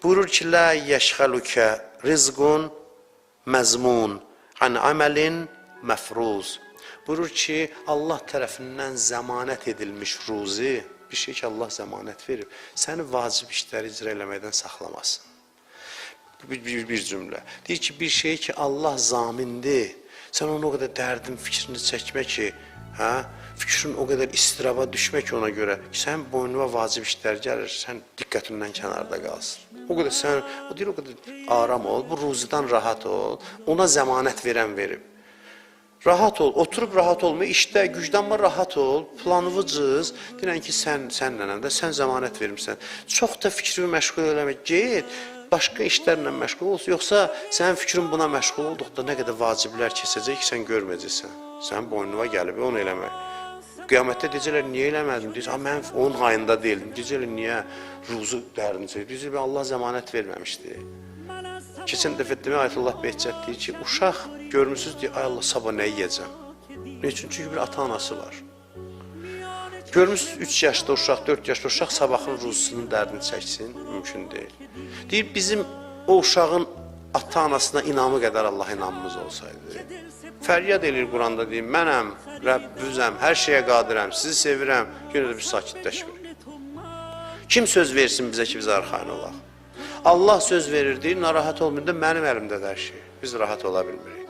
Buyurur ki, Lə yəşxəlükə rizqun məzmun an əməlin məfruz. Buyurur ki, Allah tərəfindən zəmanət edilmiş ruzi, bir şey ki, Allah zəmanət verib, səni vacib işləri icra eləməkdən saxlamasın. Bir cümlə. Deyir ki, bir şey ki, Allah zamindir, sən onu o qədər dərdin, fikrini çəkmə ki, hə, fikrin o qədər istiraba düşmə ki ona görə ki, sənin boynuna vacib işlər gəlir, sən diqqətindən kənarda qalsın. O qədər sən, o deyir, o qədər aram ol, bu ruzidən rahat ol, ona zəmanət verən verib. Rahat ol, oturub rahat olma, işdə, gücdənmə rahat ol, planını cız, deyirən ki, sən, sənlənəm də, sən zəmanət vermirsən. Çox da fikrini məşğul eləmə, get, başqa işlərlə məşğul ol, yoxsa sənin fikrin buna məşğul olduqda nə qədər vaciblər keçəcək ki, sən görməyəcəksən. Sənin boynuna gəlib onu eləmək. Qiyamətdə deyəcəklər, niyə eləmədin? Deyəcək, mən onun hayında deyildim. Deyəcəklər, niyə ruzu dərini çəkir? Deyəcəklər, Allah zəmanət verməmişdi. Keçən dəfə demək Ayətullah Behçət deyir ki, uşaq görmüsünüz, deyir, ay Allah, sabah nə yeyəcəm? Nə üçün? Çünki bir ata-anası var. Görmüsünüz, 3 yaşda uşaq, 4 yaşda uşaq sabahın ruzusunun dərdini çəksin, mümkün deyil. Deyir, bizim o uşağın ata-anasına inamı qədər Allah inamımız olsaydı. Fəryad eləyir Quranda deyir, mənəm, Rəbbüzəm, hər şeyə qadirəm, sizi sevirəm, yenə də biz sakitləşmirik. Kim söz versin bizə ki, biz arxayın olaq? Allah söz verir, deyir, narahat olmayın da mənim əlimdədir hər şey. Biz rahat ola bilmirik.